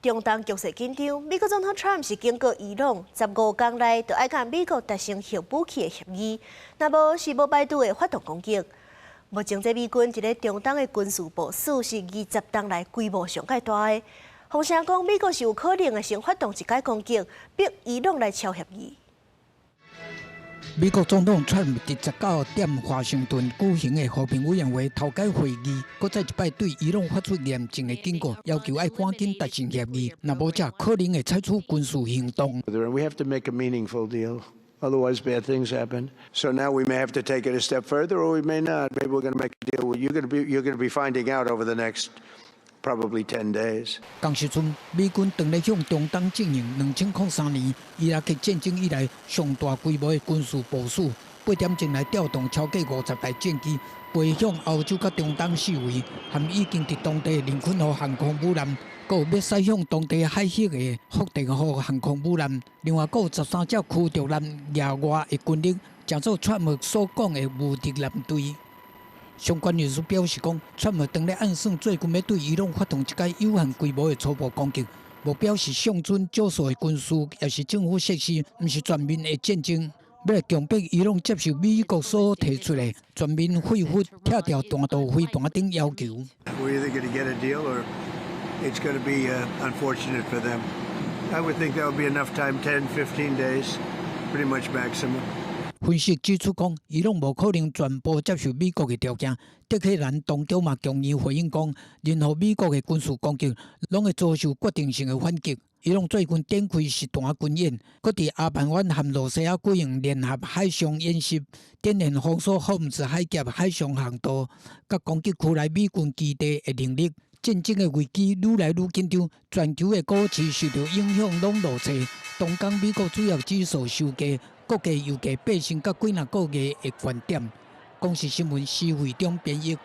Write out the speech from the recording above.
中東局勢緊張，美國總統川普是警告伊朗，15工內就愛佮美國達成核武器的協議，若無是無排除會發動攻擊。目前這美軍佇咧中東的軍事部署是20冬來規模上蓋大的。風聲講美國是有可能會先發動一擺攻擊，逼伊朗來簽協議。美國總統川普佇19點華盛頓舉行的和平委員會頭擺會議，閣再一擺對伊朗發出嚴正的警告，要求愛趕緊達成協議，若無則可能會採取軍事行動。 We have to make a meaningful deal. Otherwise, bad things happen. So now we may have to take it a step further, or we may not. Maybe we're going to make a deal. You're going to be finding out over the next probably 10 days. 仝時陣，美軍當咧向中東進行2003年伊拉克戰爭以來上大規模的軍事部署，8點鐘來調動超過50台戰機，飛向歐洲佮中東四圍，含已經佇當地的林肯號航空母艦，閣有欲駛向當地海域的福特號航空母艦，另外閣有13隻驅逐艦額外的軍力，成做川普所講的無敵艦隊。相關人士表示講，川普當咧暗算最近欲對伊朗發動一擺有限規模的初步攻擊，目標是相準少數的軍事，抑是政府設施，毋是全面的戰爭，欲來強迫伊朗接受美國所提出的全面恢復拆掉彈道飛彈等要求。 We're either going to get a deal or it's going to be unfortunate for them. I would think that would be enough time, 10, 15 days, pretty much maximum. 分析指出，講伊朗無可能全部接受美國的條件。德黑蘭當局嘛強硬回應講，任何美國的軍事攻擊，攏會遭受決定性的反擊。伊朗最近展開實彈軍演，閣佇阿曼灣和羅西亞舉行聯合海上演習，展現封鎖霍姆茲海峽海上航道，佮攻擊區內美軍基地的能力。戰爭的危機愈來愈緊張，全球的股市受著影響攏落挫。當天美國主要指數收低，國際油價爬升到幾若個月的懸點。公視新聞施惠中編譯。